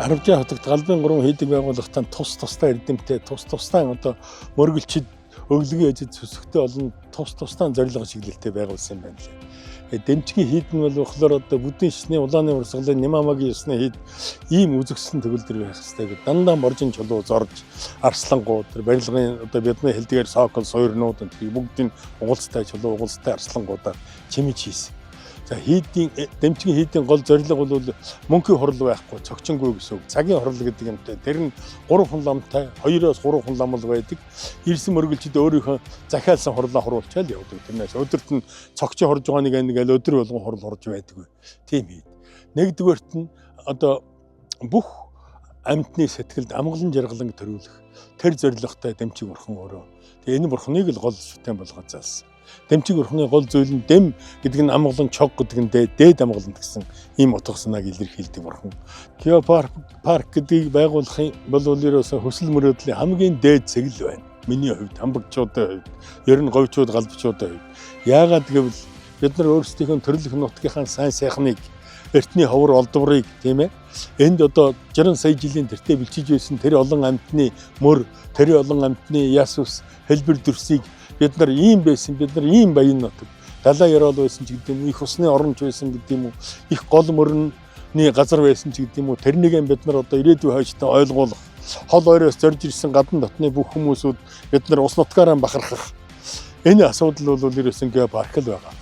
Арважаа хотогт галбын 3 хийдэг байгууллагатай тус тустай эрдэмтэй, тус тустай одоо мөргөлчид өглөгийн эзэд сүсгтэй олон тус тустай зорилго чиглэлтэй байгуулсан юм байна лээ. Дэмчгийн хийд нь бол болохоор одоо бүдийн шисний улааны урсгалын Нимамагийн ёсны хийд ийм үзэгсэлэн төгөлдөр байх хэрэгтэй гэдэг. Дандаа моржин чулуу зорж арслангууд тэр барилгын одоо бидний хэлдгээр сокол суйрнууд энэ бүгдийн угалцтай чулуу угалцтай арслангуудаар чимэж хийсэн. За, хийдийн дэмчгийн хийдийн гол зорилго бол мөнхийн хурал байхгүй, цогчонгүй гэсэн үг. Цагийн хурал гэдэг юмтай. Тэр нь 3 хүн ламтай, 2-оос 3 хүн лам л байдаг. Ирсэн мөргөлчид өөрийнхөө захиалсан хурлаа хуруулчаал явдаг. Тэрнээс өдөрт нь цогчон хорж байгаа нэг нэг аль өдөр болгон хурал хурж байдаг. Тийм хийд. Нэгдүгээрт нь одоо бүх амьтны сэтгэлд амгалан жаргалан төрүүлэх тэр зорилготой дэмчиг бурхан өөрөө. Тэгээ энэ бурхныг л гол шүтэн болгоод заасан. Дэмчиг бурхны гол зүйл нь дэм гэдэг нь амгалан, чог гэдэг нь дээд амгалант гэсэн ийм утга санааг илэрхийлдэг бурхан. Гео парк гэдгийг байгуулахын бол ерөөсөө хүсэл мөрөөдлийн хамгийн дээд цэг л байна. Миний хувьд, хамбагчуудын хувьд, ер нь говьчууд, галбчуудын хувьд. Яагаад гэвэл бид нар өөрсдийнхөө төрөлх нутгийнхаа сайн сайхныг, эртний ховор олдврыг, тийм энд одоо 60 сая жилийн тэртээ бэлчиж байсан тэр олон амьтны мөр, тэр олон амьтны яс ус, хэлбэр дүрсийг бид нар ийм байсан, бид нар ийм баян нутаг, далай ёроол байсан ч гэдэг юм уу, их усны оронч байсан гэдэг юм уу, их гол мөрний газар байсан ч гэдэг юм уу, тэрнийг бид нар одоо ирээдүйн хойчтой ойлгуулах, хол ойроос зорж ирсэн гадна дотны бүх хүмүүсүүд бид нар ус нутгаараа бахархах энэ асуудал бол ерөөсөн геопарк л байгаа.